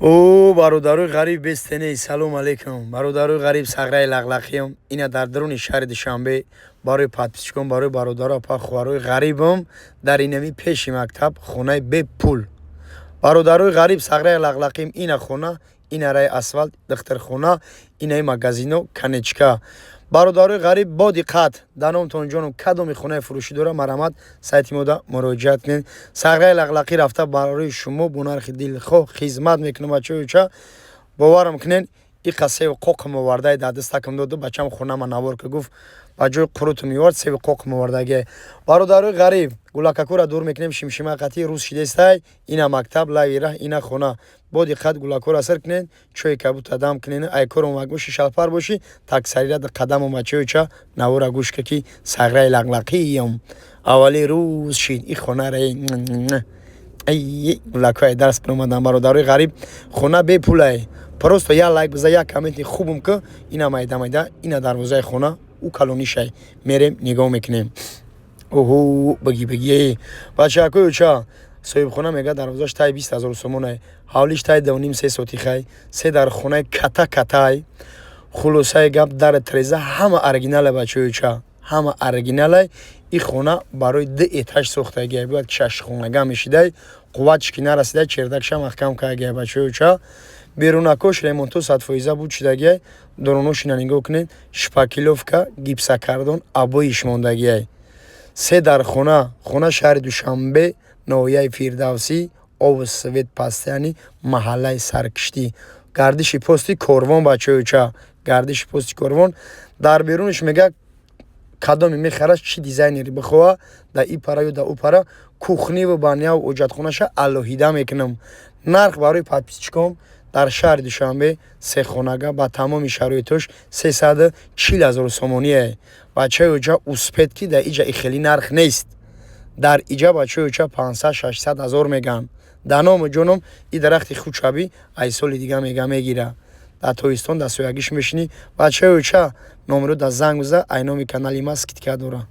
О, бародарои ғариб, бестене, салом алейкум. Бародарои ғариб, сағраи лағлақиям. Ина дар даруни шаҳри Душанбе барои подписчикон, барои бародаро, апа, хоҳарои ғарибам дар инами пеши мактаб хонаи бепул. Бародарои ғариб, сағраи лағлақиям, ина хона, ина раи асфалт, духтархона, инаи магазино, конечка. Бародарои ғариб, бо диққат, дар номтон ҷоном, кадоми хонаи фурӯшӣ дора, марҳамат, сайти мода муроҷиат кунед. Сағраи лағлақӣ рафта барои шумо бо нархи дилхоҳ хизмат мекунам, бачаёча. Боварам кунед, иқа севи қоқам овардаи дар дастакам доду, бачам хонама навор ка гуфт, ба ҷои қуруту меовард, севи қоқам овардагия. Бародарои ғариб, гулакакура дур мекунем, шимшима қатӣ рӯз шидестай, ина мактаб, лави раҳ, ина хона. Бо диққат гулакура сир кунед, чойи кабута дам кунед, айкор омак боши, шалпар боши, таксарира қадам омачаёча, навора гӯш ка, ки сағраи лағлақиям аввали рӯз шид и хонара гулакҳои дарс биромадан. Бародарои ғариб, хона бепулай, просто як лайк биза, як комменти хубум ки. Ина майда майда, ина дарвозаи хона, ӯ калонишай, мерем, нигоҳ мекунем. Оҳо, баги баги, бачакои оча, соҳибхона мега, дарвозаш таи 20 000 сомонай, ҳавлиш таи 2,5-3 сотихай, се дар хонаи ката катай. Хулосаи гап, дар треза ҳама оригиналай, бачаёча, ҳама оригиналай. И хона барои ду этаж сохтагиай, бояд шашхонага мешидай, қувватш ки нарасидай, чердакша маҳкам кардагиай, бачаёча. Берунакош ремонто 100% буд шудагиай, дороношина нигоҳ кунед, шпаклёвка, гипсокартон, обоиш мондагиай. Се дар хона, хона шаҳри Душанбе, ноҳияи Фирдавсӣ, обу свет постоянный, маҳаллаи Саркиштӣ, гардиши пости Корвон, бачаёча, гардиши пости Корвон. Дар берунаш мега, кадоме мехараш, чӣ дизайнери бихоҳа, да и пара ё да ӯ пара, кухниву баняву оҷатхонаша алоҳида мекунам. Нарх барои подписчиком дар шаҳри Душанбе сехонага ба тамоми шароитош 340 000 сомоние. Бачаи оҷа, успеть, ки дар иҷа ихели нарх нест. Дар иҷа, бачаи оҷа, 500 600 ҳазор меган. Дар ному ҷоном, и дарахти хучабӣ ай соли дига мега мегира, дар тобистон дар соягиш мешинӣ. Бачаи оча, номеро дар занг биза, ай номи канали ма скидка дора.